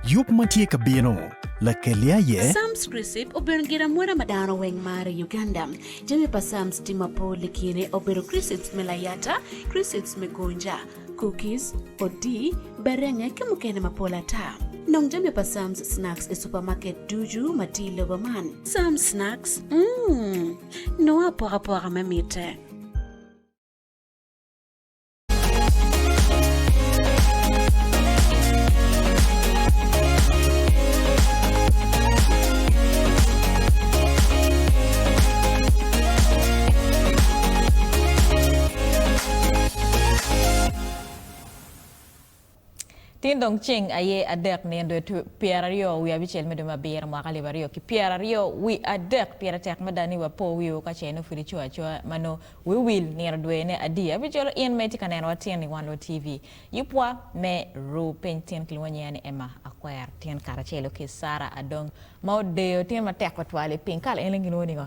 Yub ma tye ka bino, Lakeli aye. Sam's Crisp obedo gin amwoda ma dano weng maro i Uganda. Jami pa Sam's tye mapol i kine obedo crisps me layata, crisps me gonja, cookies, odii, berenge ki mukene mapol ata. Nong jami pa Sam's Snacks i supermarket ducu ma tye i lobo man. Sam's Snacks, mm, nongo apokapoka me mitte. Tin dong ceng aye adek nino dwe pyeraryo wiye abicel me dwe me abiro mwaka alip aryo ki pyeraryo wi adek. Pire tek mada ni wapo wiwu ka ce nongo pud icoyo acoya ma nongo wi owil nino dwe ne adi. Abijolo in ma itye ka nenowa tin i One Lord TV. Yubwa me ru piny tin kilwongo nyinga ni Emma Akwer tin karacelo ki Sarah Adong ma odeyo tin matek tutwal i piny. Kala en leng kilwongo ni ngo?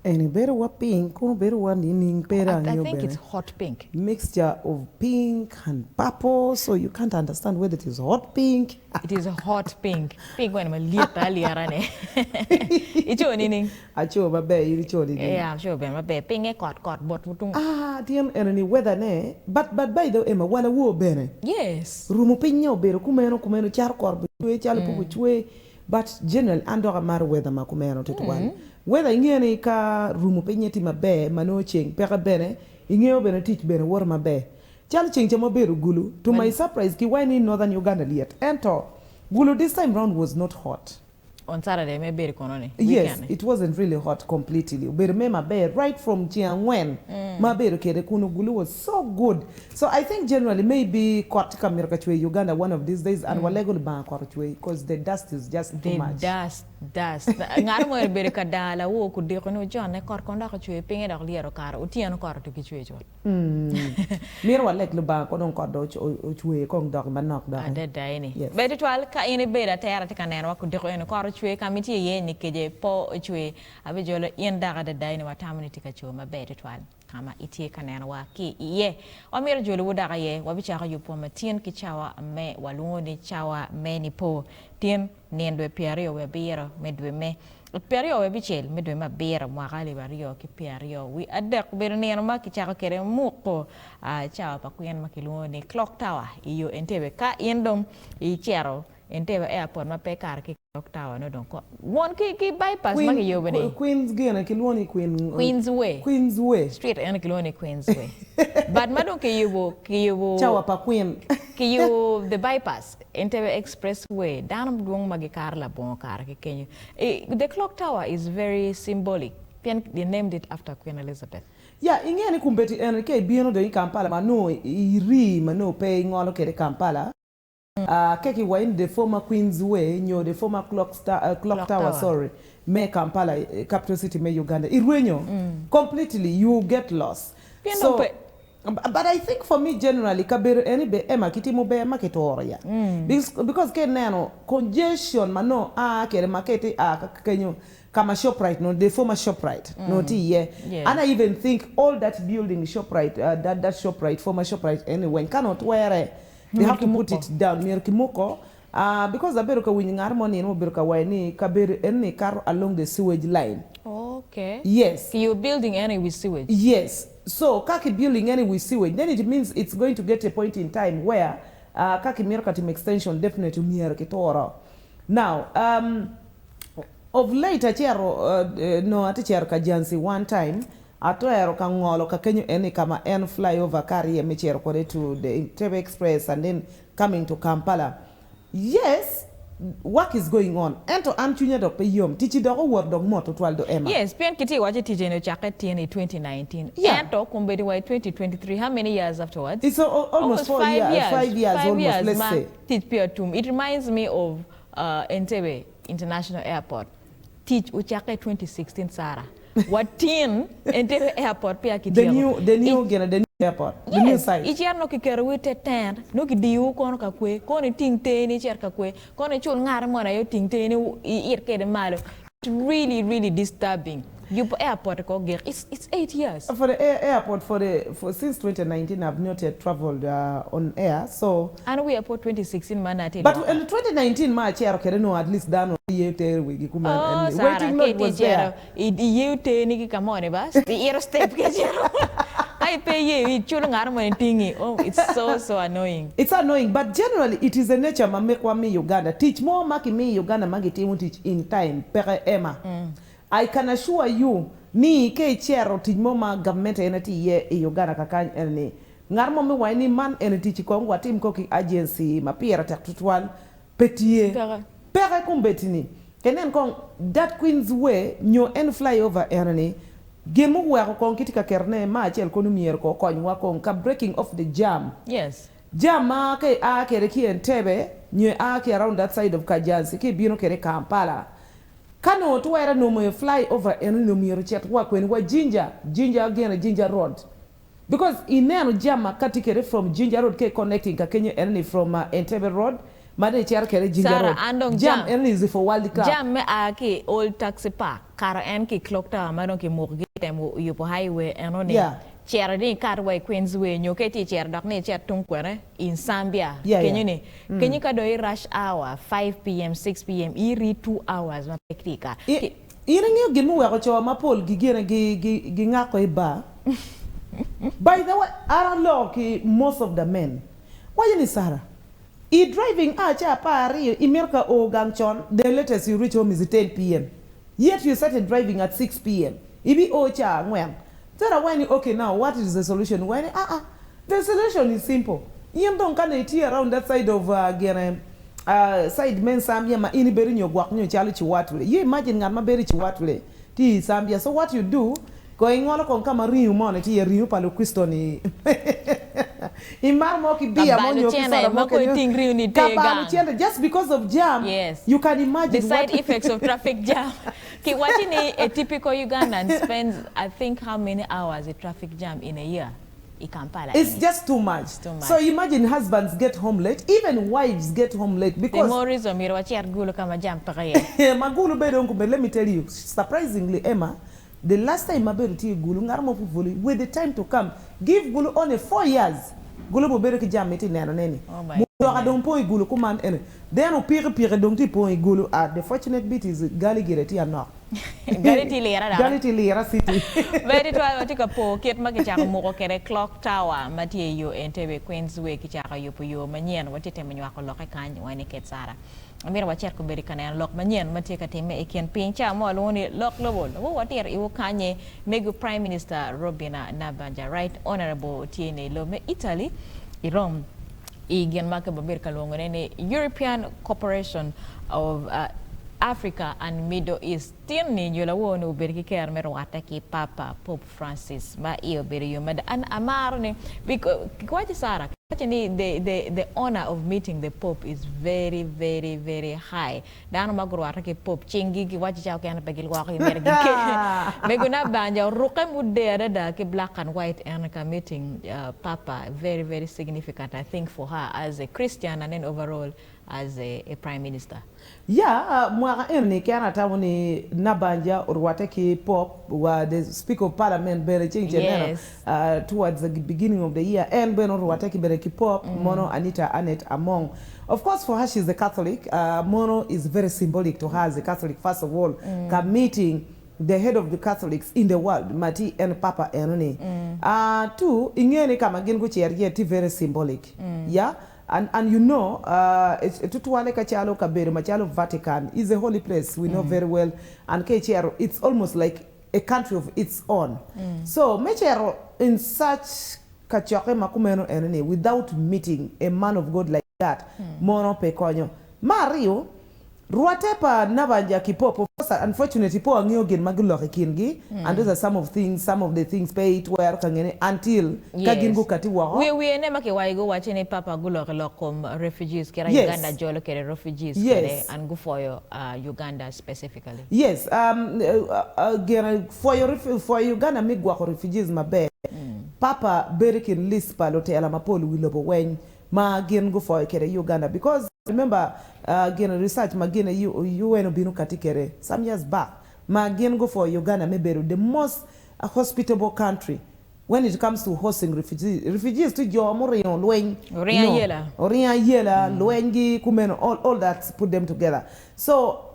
Eni bedo wa pink kono bedo wa nining pe dong I angeyo think bene. it's hot pink. Mixture of pink and purple so you can't understand whether it is hot pink. It is hot pink. Pink meno malyet alyeta ni. Ico nining? Aco maber in ico nining? Yeah, aco bene maber. Pinge kot kot bot tung. Ah tyen eno ni weather ne but but by the way Emma wal awor bene. Yes. Rumo pinye obedo kumeno kumeno calo kot bicwe calo pe bicwe. But generally an dok amaro weather ma kumeno tutwal. Weather ingeyo ni ka rumo pinye tye maber ma nongo ceng peke bene ingeyo bene tic bene woto maber. Calo ceng ca ma wabedo Gulu to my surprise ki waci ni Northern Uganda lyet ento Gulu this time round was not hot. On Saturday ma ibedo kono ni? Yes, Weekend ni? it wasn't really hot completely. Obedo me maber right from ceng angwen ma abedo kede kunu Gulu was so good. So I think generally maybe kot tye ka mito ka cwer i Uganda one of these days and walego Lubanga kot ocwer coz the dust is just too The much. dust, dust. Ngat mo obedo ka daa lawor kudiko ni ojonne kot kono dok ocwer pinye dok lyet okato otyeno kot otugi cwer cut. Mito waleg Lubanga kono dong kot dong ocwer kong doki manok doki. Adada eni. Yes. Ber tutwal ka in ibedo atera tye ka nenowa kudiko eni kot ocwer ka ma itye iye ni kece pe ocwer abijolo in dok adada eni watamo ni tye ka cwer maber tutwal. Ka ma itye ka nenowa ki iye. Wamito jolowu dok aye wabicako yubwa matin ki cawa me walwongo ni cawa me Nipo. Tin, nino dwe pyeraryo wiye abiro me dwe me pyeraryo wiye abicel me dwe me abiro mwaka alip aryo ki pyeraryo wiye adek obedo nino ma kicako kwede muko cawa pa kwin ma kilwongo ni Clock Tower i yo Entebbe. Ka in dong icito Entebbe Airport ma pe ikato ki i Clock Tower nongo dong ko won ki ki bypass ma kiyubo ni. Queens gine kilwongo ni Queen Queens Way. Queens Way. Street eno kilwongo ni Queens Way. But ma dong kiyubo kiyubo Cawa pa Queen. kiyubo the bypass Entebbe Express Way dano dwong ma gikato labongo kare ki kenyo. The Clock Tower is very symbolic pien they named it after Queen Elizabeth. Ya inge ni kombeddi eni ka ibino dong i Kampala ma nongo irii ma nongo pe ingolo kwede Kampala, Ka ki waco ni the former Queen's Way nyo the former Clock Clock Tower sorry me Kampala capital city me Uganda irwenyo completely you get lost so but I think for me generally kabedo eni be ema kitimo ber ma kituro ya because ka ineno congestion ma nongo a kede ma ka iti a ka kenyo ka ma Shoprite nongo the former Shoprite nongo tye iye and I even think all that building Shoprite that that Shoprite former Shoprite eni weng ka nongo twere They have to put it down myero kimuko because abedo ka winyo ngat mo nino mo obedo ka waco ni kabedo eni kato along the sewage line. Okay. Yes. Ki your building eni i wi sewage. Yes. So ka ki building eni i wi sewage then it means it's going to get a point in time where ka kimito ka timo extension definitely myero kituro. Now um of late acito nongo atye cito Kajansi one time Atwero ka ngolo ka kenyo eni ka ma en flyover ka arye me cito kwede to the Entebbe express and then coming to Kampala. Yes, work is going on ento an cwinya dok pe yom, ticci dok owot dok mot tutwal do Emma. Yes, pien kitye ka waco tic eni ocakke tyen i 2019 Yeah. ento kombeddi wa i 2023 how many years afterwards? It's almost four years, five years almost let's ma say. tic peya otum. It reminds me of Entebbe International Airport. Tic ocakke i 2016 Sarah. Watin Entebbe airport peya The kityeko. new, the new, gine, the new airport, the new Yes, site. icito nongo kiketo wi te tent, nongo kidiyowu kono ka kwe, kono iting teni icit ka kwe, kono icul ngat moni aye oting teni iit kwede malo. It's really really disturbing. Yubo airport ko ogik it's it's 8 years. For the air, airport for the for since 2019 I've not yet traveled uh, on air so An wi airport 2016 ma nati But in 2019 ma acero kede no at least dano ye ter wigi kuman Oh, and Sarah, waiting lot ki was there. Iye oteni ki kamoni ba iiro step ki acero ka ipe iye iculo ngat moni tingi oh it's so so annoying. It's annoying but generally it is a nature ma mekwa me Uganda tic mo ma kimiyo i Uganda ma gitimo tic in time peke Emma I can assure you ni ka icero tic mo ma government en aye tye iye i Uganda kakany ene ni ngat mo me waci ni man eni tic kong watim ko ki agency ma pire tek tutwal pe tye. Peke. Peke kombeddi ni. Inen kong that Queens Way nyo en flyover ene ni gin muweko kong kitye ka ketone ma acel kono myero ko okonywa kong ka breaking off the jam. Yes. Jam ma ka ia kede ki Entebbe nyo ia ki around that side of Kajansi ka ibino kede Kampala ka nongo twere nongo flyover eno ni myero ocit wa kweni wa Jinja, Jinja gine Jinja road. Because ineno jam ma kati kede from Jinja road ka connecting ka kenyo eno ni from Entebbe road ma dong icito kede Jinja Sarah, road an dong jam jam eno ni is for world cup. Jam me a ki old taxi park kato en ki clock tower ma dong kimuko ki temo yubo highway eno ni Yeah. cito ni ikat wa i Queens way nyo ka itye cito dok ni icit tung kwene i Nsambya Yeah, kenyo yeah. ni kenyo ka dong i rush hour 5pm 6pm iri 2 hours ma pe tye ka I, in ingeyo gin muweko co mapol gigine gi, gi, gingako i bar? By the way, an aloko ki most of the men, waco ni Sarah, i driving a ca 12 imito ka o gang con, the latest you reach home is 10 pm. Yet you started driving at 6 pm. Ibi o ca angwen. Sarah waco ni okay now what is the solution? Waco ni ah ah, the solution is simple. In dong ka ne itye around that side of uh, gine, uh, side me Nsambya ma in ibedo nyo gwok nyo calo Kiwatule. You imagine ngat ma bedo i Kiwatule tye i Nsambya. So what you do, ko ingolo kong ka ma ringo moni tye iye, ringo pa Lukricito ni imaro mo ki beer mo Kabalo nyo ki cene soda mo ma ko kenyo. iting ringo ni te Kabalo gang. cene just because of jam. Yes. You can imagine The side what effects of traffic jam. Kiwachi ni a typical Ugandan spends, I think, how many hours a traffic jam in a year i Kampala? It's ini? just too much. too much. So imagine husbands get home late, even wives get home late The because more reason myero wacit Gulu ka ma jam peke iye. ma Gulu bedo but let me tell you, surprisingly, Emma, the last time abedo tye i Gulu, ngat mo pupuli, with the time to come, give Gulu only 4 years. Gulu bo bedo ki jam iti neno neni. Oh my Mutoka dong pong i Gulu kuman ene. Then upiki piki dong ti pong i Gulu. Ah, the fortunate bit is gali gire ti anok. Gali ti lira dok. Gali ti lira city. Bedi twal watye ka po kit ma kicako muko kede clock tower ma tye i yo Entebbe Queens Way kicako yubo yo manyen watye temo nywako lokke kany wani ket Sara. Amito wacit kombeddi ka neno lok manyen ma tye ka timme i kin piny ca mo alwongo ni lok lobo lobo watiro iwu kanye mego Prime Minister Robina Nabanja Right Honorable tye ni lobo me Italy i Rome i gin ma kibedo ka lwongone ni European Corporation of uh, Africa and Middle East tin ni nyo lawor ni obedo ki kero me rwatte ki Papa Pope Francis ma iye obedo yom mada an amaro ni kiwaco Sarah kiwaco ni the, the, the honor of meeting the Pope is very very very high dano ma gurwatte ki Pope cinggi giwaco ca okene pe gilwoko gimito gike mego Nabanja orukke mude adada ki black and white en ka meeting uh, Papa very very significant I think for her as a Christian and then overall as a, a prime minister. Yeah, uh, mwaka eni kena atamo ni Nabanja orwatte ki Pope wa the Speaker of Parliament bene ceng ceng neno Yes. towards the beginning of the year en bene orwatte ki bene ki Pope mono Anita Annet Among. Of course for her she's a Catholic. Mono is very symbolic to her as a Catholic first of all. Ka meeting the head of the Catholics in the world mati en Papa enoni. Two ingeni kama gin gucer ye ti very symbolic. Yeah. And you know, tutwale ka calo kabedo macalo Vatican is a holy place, we know very well. And ka icero, it's almost like a country of its own. So, me cero in such kacokke ma kumeno enoni without meeting a man of God like that, mono pe konyo. Ma ariyo, rwatte pa Nabanja ki Pope, of course, unfortunately, po ang'eyo gin ma giloko i kingi, and those are some of things, some of the things pe itwero ka ngene until ka gin gukati woko. Wiye wiye ne ma kiwaco guwaco ni Papa guloko lok kom refugees kira Yes. Uganda jolo kede refugees Yes. kede and gufoyo Uganda specifically. Yes, gin foyo foyo Uganda mi gwoko refugees maber. Papa bedo kin list pa lutela mapol wi lobo weny ma gin gufoyo kede Uganda because remember gin research ma gin UN obino kati kede some years back. ma gin gupwoyo Uganda me bedo the most hospitable country when it comes to hosting refugees. Refugees tye jo muringo lweny Oringo nyo ayela. oringo ayela, lweny gi kumeno all, all that put them together. So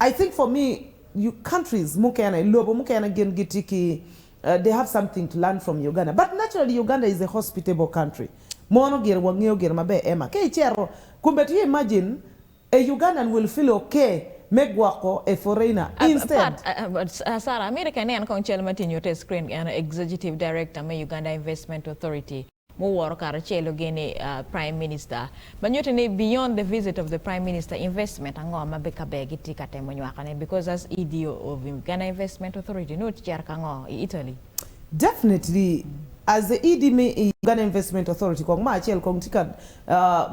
I think for me you countries mukene, lobo mukene gin gitye ki they have something to learn from Uganda but naturally Uganda is a hospitable country mono gire wangeyo gire maber Emma ka icito kombeddi you imagine a Ugandan will feel okay me gwoko a foreigner instead. Sarah, amito ka inen kong cal ma tye nyute i screen eno Executive Director me Uganda Investment Authority muworo karacelo gini Prime Minister ma nyuto ni beyond the visit of the Prime Minister investment ango ma ka ber gitye ka temo nywako ne because as ED of Uganda Investment Authority nongo tye cito ka ngo i Italy. Definitely as the ED me Uganda Investment Authority kong ma acel kong tye ka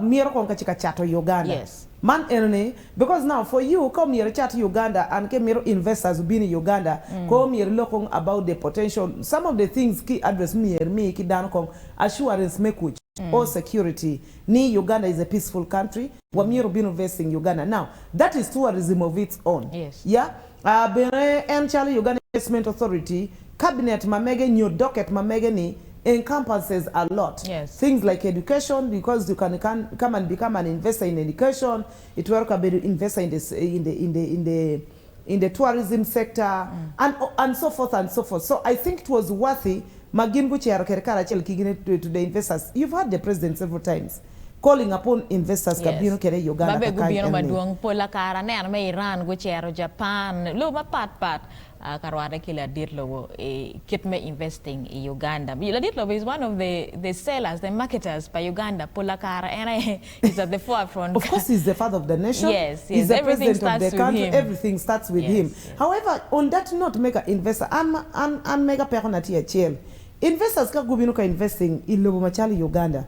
myero kong ka ci ka cato Uganda Yes. man eno ni because now for you ka omyero icat Uganda and ka imito investors obin i Uganda ko omyero ilok kong about the potential some of the things ki address myero imi ki dano kong assurance me kuc or security ni Uganda is a peaceful country wa myero obin investing Uganda now that is tourism of its own Yes. yeah Bene en calo Uganda Investment Authority, cabinet ma mege nyo docket ma mege ni encompasses a lot. Yes. Things like education because you can come and become an investor in education, itwero ka bedo investor in the, in the, in the, in the, in the tourism sector and, and so forth and so forth. So I think it was worthy ma gin gucero kede karacel ki gine to the investors. You've heard the president several times calling upon investors ka Yes. bino kede i Uganda Ma bene ka kany gubino en ni. madwong. Pola kare aneno me Iran gucero Japan, lobo mapat pat ka rwate ki ladit lobo i kit me investing i Uganda. Ladit lobo is one of the, the sellers, the marketers pa Uganda. Pola kare en aye is at the forefront. Of course he's the father of the nation. Yes, He's yes. the Everything president of starts the with country. him. Everything starts with Yes, him. yes. However, on that note mega investor, an, an, an mega peko na tye acel. Investors ka gubino ka investing i lobo macalo Uganda,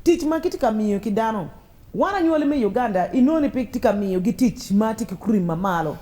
tic ma gitye ka miyo ki dano, wan anywali me Uganda inongo ni pe gitye ka miyo gi tic ma tye ki krim ma malo.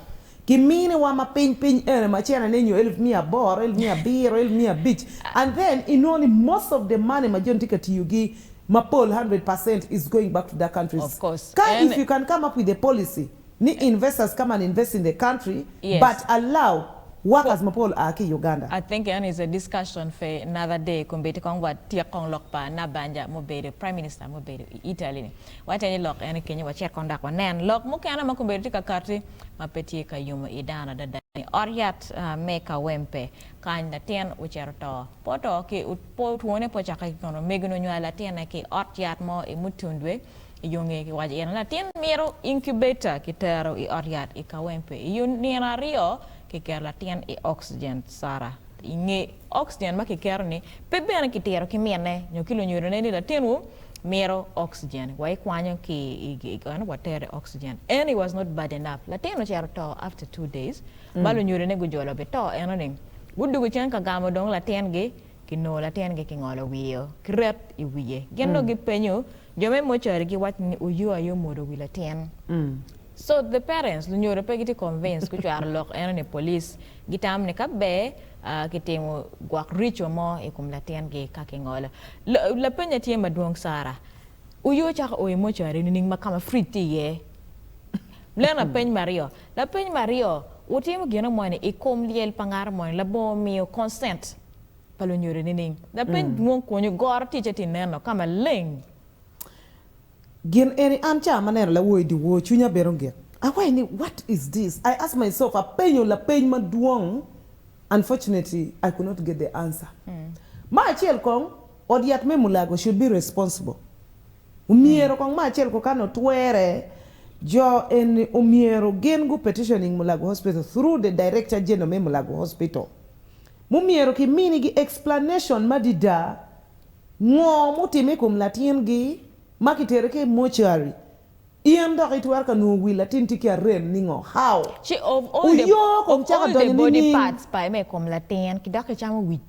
Ki mini wa ma piny piny ene ma cene ne nyo elip miya aboro, elip miya abiro, elip miya abic and then inongo ni most of the money ma joni tye ka tiyo gi mapol 100% is going back to their countries. Of course. Ka And if you can come up with a policy ni investors come and invest in the country Yes. but allow workers mapol a ki i Uganda. I think eno is a discussion for another day kombeddi kong watyek kong lok pa Nabanja mubedo prime minister mubedo i Italy ni. Watenyo lok eno kenyo wacit kong dok wanen lok mukene ma kombeddi tye ka kati ma pe tye ka yomo i dano adada ni ot yat me Kawempe kany latin ocito to pe oto ki pe otwone pe ocakke ki kono omegone onywalo latinne ki ot yat mo i Mutundwe I yo nge kiwaco iye ni latin mito incubator kitero i ot yat i Kawempe. I yo nino aryo kiketo latin i oxygen. Sarah, I nge oxygen ma kiketo ni pe bene kitiro ki minne nyo ki lunyodone ni latinwu mito oxygen wa ikwanyo ki i eno watero i oxygen. En it was not bad enough. Latin ocito to after two days ma lunyodone gujolo be to eno ni gudugo cen ka gamo dong latingi kinongo latingi kingolo wiye ki ret i wiye. Gin dong gipenyo Jo me mortuary giwaco ni oyo aye omwodo wi latin. So the parents, lunyodo pe gitye convinced gucwaro lok eno ni police gitamo ni ka ber kitimo gwok rico mo i kom latin gi ka kingolo. Lapenya tye madwong Sarah, oyo cako o i mortuary nining ma kama fridge tye iye? Meno lapeny me aryo. Lapeny me aryo, wutimo gino moni i kom lyel pa ngat moni labongo miyo consent pa lunyodo nining? Lapeny dwong kunyo goro ticce tye neno ka maleng. Gin eni an ca ma aneno lawor i dyewor cwinya bedo ngik. Awaco ni what is this? I ask myself apenyo lapeny madwong unfortunately I could not get the answer. Me acel kong ot yat me Mulago should be responsible. Omyero kong me acel kong ka nongo twere jo eni omyero gin gu petitioning Mulago hospital through the director general me Mulago hospital. Mumyero ki minigi explanation madida ngo mutime i kom latin gi ma ki tere ki i mortuary in dok itwero ka nongo wi latin tye ki arem ni ngo how? Ci of all the Oyo kong of cako all the donyo body nining? parts pa me i kom latin ki dok kicamo wic.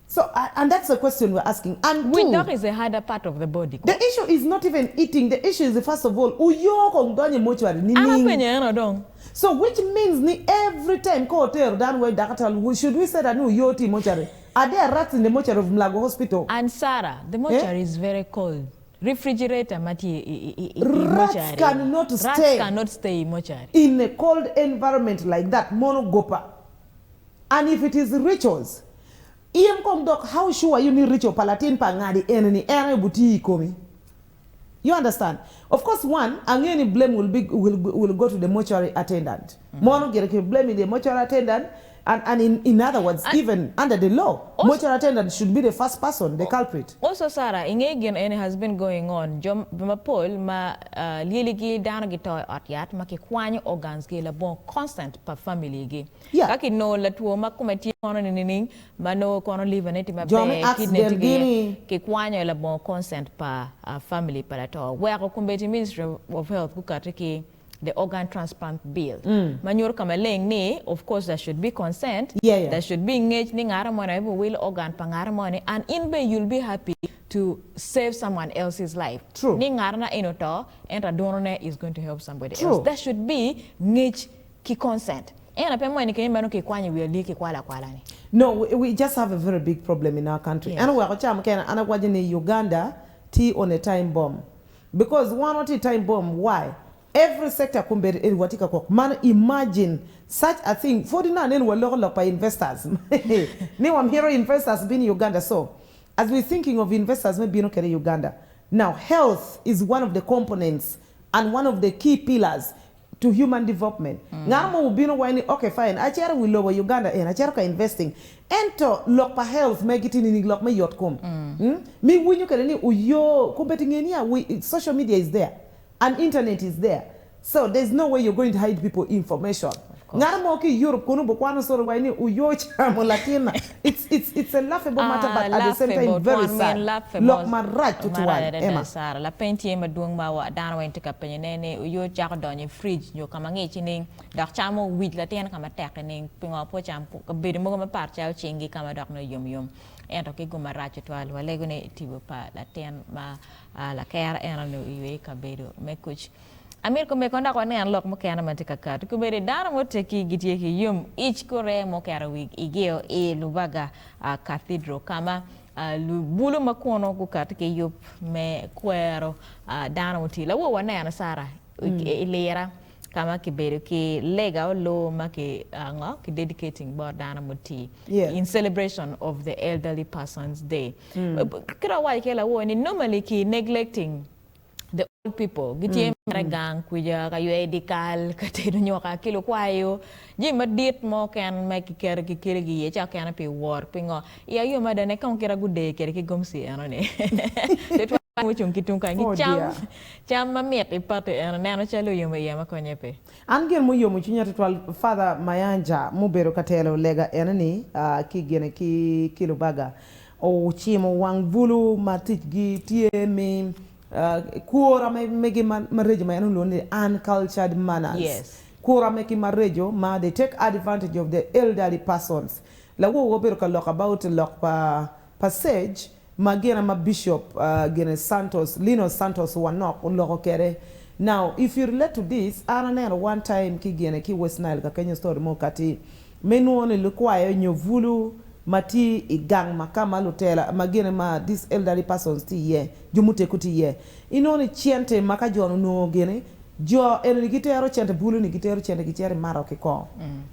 So and that's the question we're asking and Wic two dok is a harder part of the body ko. the issue is not even eating the issue is first of all oyo kong donyo i mortuary An nining? apenyo eno dong. So which means ni every time ka otero dano wa i dakatal should we say that ni oyo tye i mortuary? Are there rats in the mortuary of Mulago hospital? And Sarah, the Eh? mortuary is very cold. Refrigerator ma tye i, i, i, i Rats mortuary. cannot Rats stay cannot stay i mortuary. in a cold environment like that mono gopa. And if it is rituals, in kong dok how sure are you ni ritual pa latin pa ngadi eni ni en aye obutii i komi? You understand? Of course one, angeyo ni blame will be will will go to the mortuary attendant. Mono gire ki blaming the mortuary attendant and and in in other words even under the law, mortuary attendant should be the first person, the culprit. Also Sarah, inge gin eni has been going on, jo mapol ma lyeligi dano gito i ot yat ma kikwanyo organs gi labongo consent pa family gi. Yeah. Ka kinongo latwo ma kome tye kono ni nining ma nongo kono liver ne tye Jo me maber, kidney tye accident ki iye, gini. kikwanyo labongo consent pa family pa lato. Weko kombeddi Ministry of Health gukati ki the organ transplant bill ma nyuto ka maleng ni of course there should be consent, Yeah, yeah. there should be ngec ni ngato moni aye biwilo organ pa ngato moni and in bene you'll be happy to save someone else's life. True. Ni ngato na eni oto ento aduno ne is going to help somebody True. else. There should be ngec ki consent. Ento pe moni keny meno kikwanyo i wi alii kikwalo akwala ni. No, we, we just have a very big problem in our country. Yes. En oweko ca mukene an awaco ni Uganda tye on a time bomb. Because wan watye i time bomb, why? Every sector kombeddi eni watye ka kok. Mano imagine such a thing, pwod inongo aneno waloko lok pa investors ni wamito investors bino i Uganda. So, as we thinking of investors me bino kwede i Uganda, now health is one of the components and one of the key pillars to human development. Ngat mo obino waco ni ok fine acito i wi lobo Uganda eni acito ka investing ento lok pa health megi tye nining lok me yot kom ma iwinyo kwede ni oyo kombeddi nge niya social media is there and internet is there so there is no way you're going to hide people information. Ngat mo ki i Europe kunu obikwano story waco ni oyo ocamo latinna it's it's it's a laughable matter but at the same time very sad lok marac tutwal Emma. Sarah, lapeny tye madwong ma wa dano weng tye ka penyo ne ni oyo cako donyo i fridge nyo ka ma ngic nining dok camo wic latin ka matek nining pingo pe ocam kabedo mogo mapat calo cingi ka ma dok nongo yom yom ento ki gum marac tutwal walego ni tipo pa latin ma lakera en onongo oywe i kabedo me kuc. Amito kome kong dok wanen lok mukene ma tye ka kati. Kombeddi dano muteggi gitye ki yom ic kore muketo wigio i Lubaga Cathedral ka ma lubulu ma kunu gukati ki yub me kwero dano mutii. Lawor waneno Sarah i lira ka ma kibedo ki lega oloo ma ki ngo ki dedicating bot dano mutii in celebration of the elderly persons day. Kit ma awaco ki lawor ni normally ki neglecting the old people gitye mere gang kwica ka yweyo dyekal ka tedo nyoka ki lukwayo jami madit mo keken ma kiketo kikelogi iye ca okene pi wot pingo iya yom mada ne kong kita guder kwede ki gomci eno ni tutwal mucung ki tung kany ki cam cam mamit i pati eno neno calo oyomo iya ma konye pe. An gin muyomo cwinya tutwal Father Mayanja mubedo ka telo lega eno ni ki gine ki ki Lubaga Ocimo wang bulu ma ticgi tye me kwora megi mareco ma en olwongo ni uncultured manners. Kwora megi mareco ma they take advantage of the elderly persons. Lawor obedo ka lok about lok pa Sage ma gin ma Bishop gine Santos, Lino Santos Wanok oloko kwede. Now if you relate to this, an aneno one time ki gine ki West Nile ka kenyo story mo okati me nwo ni likwayo nyo bulu ma tye i gang ma ka ma lutela ma gine ma these elderly persons tye iye, jo muteggu tye iye, inongo ni cente ma ka jo-ni onongo gini, jo eni-ni gitero cente, bulu-ni gitero cente gicito imato ki kongo.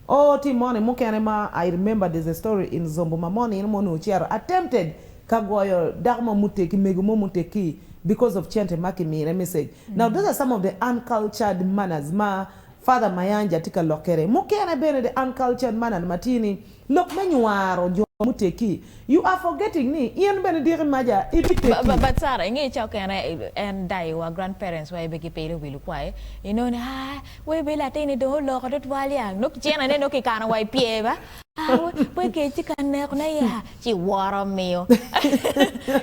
Oh, tye moni mukene ma I remember there's a story in Zombo ma moni eno mo onongo ocito attempted ka goyo dako mo muteggi, mego mo muteggi because of cente ma kimine message. Now those are some of the uncultured manners ma Father Mayanja tye ka lok kwede. Mukene bene the uncultured manner ma tye ni lok me nywaro jo muteggi. You are forgetting ni in bene diki maca ibiteggi. But Sarah, inge ca okene en dayo wa grandparents wa aye gipilo wi lukwaye, inongo ni aa we be latini dong oloko tutwal ya, nongo kicene ne nongo kikano wa i pye ba, aa we kec tye ka neko ne ya, ci woro miyo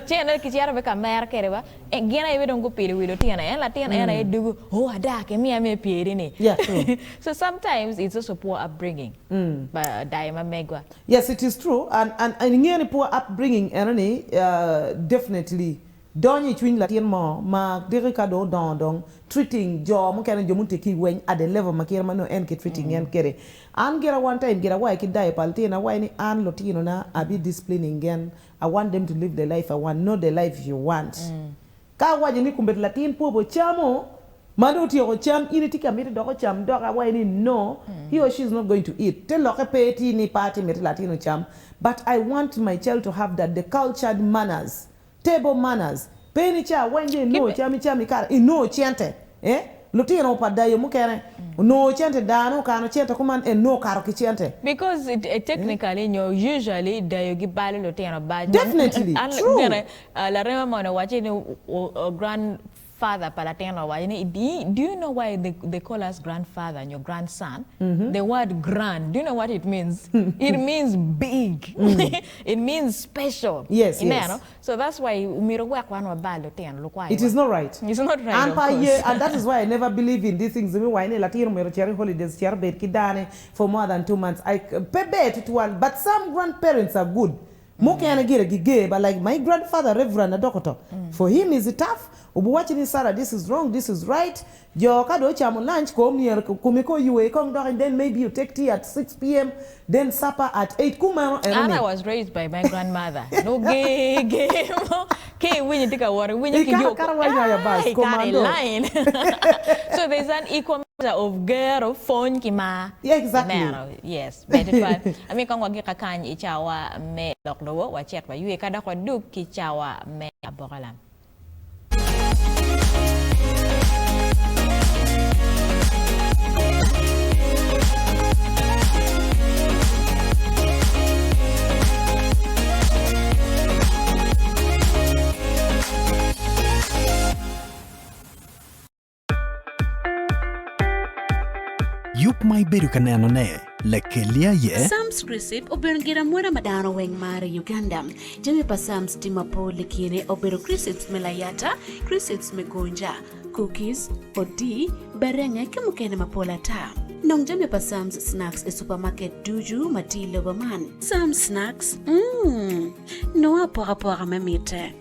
cene kicito be ka mer kwede ba. Gin aye dong gupilo wi lutino en latin en aye dugo oh ada kimiya me pyeri ni Yeah, true. so sometimes it's also poor upbringing pa dayo ma megwa. Yes it is true and and ingeyo ni poor upbringing eno ni definitely donyo i cwiny latin mo ma diki ka dong odongo dong treating jo mukene jo muteggi weng at the level ma kite ma nongo en ki treating en kwede. An gira one time gira awaco ki dayo pa lutina awaco ni an lutino na abi disciplining gen I want them to live the life I want not the life you want. Ka awaco ni kombeddi latin pwobo camo. Ma dong otyeko cam in itye ka miti dok ocam dok awaci ni no he or she is not going to eat te lokke pe tye ni pe atye miti latin ocam but I want my child to have that the cultured manners table manners pe ni ca weng dong inongo cam icam ikare inongo cente eh lutino pa dayo mukene onongo cente dano okano cente kuman en nongo okato ki cente. Because technically nyo usually dayo gibalo lutino bac Definitely true. Larema moni owacci ni grand father pa latin owaco ni do you know why they call us grandfather nyo grandson the word grand do you know what it means it means big it means special Yes, yes. ineno so that's why myero wek wan wabal lutino lukwayo It is not right. It's not right An of pe aye course. and that is why I never believe in these things mi waco ni latin myero ocit i holidays ocit obed ki dane for more than two months I pe ber tutwal but some grandparents are good Mukene gire giger but like my grandfather Reverend Adokoto for him is tough obiwacci ni Sarah this is wrong this is right jo ka dong ocamo lunch ko myero komi ko oywe kong dok and then maybe you take tea at 6pm then supper at 8 kumeno An eno ni I was raised by my grandmother nongo ger ger mo ka iwinyo itye ka wot iwinyo ki Ikato yo akata wa nyayo bus ikato i commando line so there's an equal measure of gero pwony ki mar Yeah exactly. ineno yes. Ber tutwal. Amiyo kong wagik kakany i cawa me lok lobo, wacit waywe ka dok wadug ki cawa me aboka lam. Yub ma ibedo ka nenone lakelli aye. Sam's Crisp obedo gin amwoda ma dano weng maro i Uganda. Jami pa Sam's tye mapol i kine obedo crisps me layata, crisps me gonja, cookies, odii, berenge ki mukene mapol ata. Nong jami pa Sam's Snacks i supermarket ducu ma tye i lobo man. Sam's Snacks, mm, nongo apokapoka me mitte.